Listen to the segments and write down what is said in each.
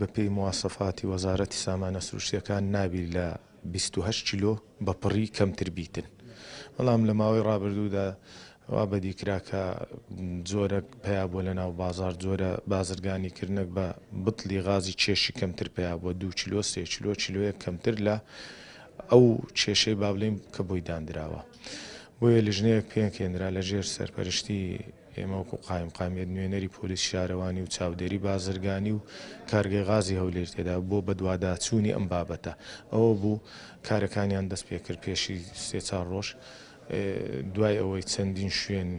بەپێی مواسەفاتی وەزارەتی سامانە سروشتیەکان نابی لە 28 کیلۆ بە پڕی کەمتر بیتن، بەڵام لە ماوەی ڕابردوودا وا بەدی کرا کە جۆرەک پەیا بووە لە ناو بازاڕ، جۆرە بازرگانی کردنەک بە بتڵی غازی کێشی کەمتر پەیا بووە، 2 کیلۆ، 3 کیلۆ، کیلۆیەک کەمتر لە ئەو کێشەی با بڵێین کە بۆی داندراوە. بۆیە لیژنەیەک پێکهێنرا لە ژێر سەرپەرشتی ئێمە وەکو قایمقامیەت نوێنەری پۆلیس شارەوانی و چاودێری بازرگانی و کارگەی غازی هەولێر تێدا بۆ بەدواداچوونی ئەم بابەتە. ئەوە بوو کارەکانیان دەست پێکرد پێشی سێ چار ڕۆژ دوای ئەوەی چەندین شوێن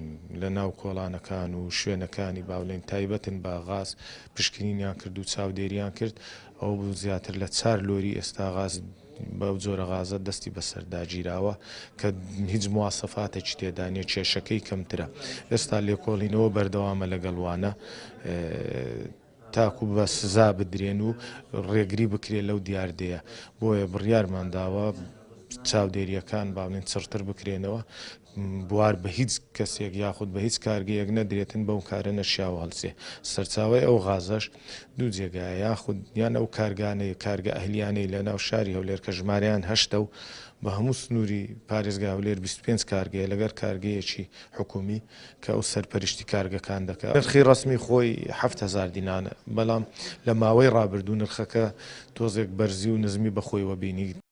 لە ناو کۆڵانەکان و شوێنەکانی با بڵێین تایبەتن بە غاز پشکنینیان کرد و چاودێریان کرد ئەوە بوو زیاتر لە چار لۆری ئێستا غاز بەو جۆرە غازە دەستی بەسەردا گیراوە کە هیچ مواسەفاتێکی تێدا نیە، کێشەکەی کەمترە. ئێستا لێکۆڵینەوە بەردەوامە لەگەڵ وانە تاکو بە سزا بدرێن و ڕێگری بکرێت لەو دیاردەیە. بۆیە بڕیارمان داوە چاودێرییەکان با بڵێین چڕتر بکرێنەوە، بوار بە هیچ کەسێک یاخود بە هیچ کارگەیەک نەدرێتن بەو کارە نەشیاوە هەڵسێ. سەرچاوەی ئەو غازەش دوو جێگایە یاخود یان ئەو کارگانەی کارگە ئەهلیانەی لە ناو شاری هەولێر کە ژمارەیان هەشتە و بە هەموو سنووری پارێزگای هەولێر 25 کارگەیە لەگەر کارگەیەکی حکوومی کە ئەو سەرپەرشتی کارگەکان دەکات. نرخی ڕەسمی خۆی 7000 دینانە، بەڵام لە ماوەی ڕابردوو نرخەکە تۆزێک بەرزی و نزمی بەخۆیوە بینی.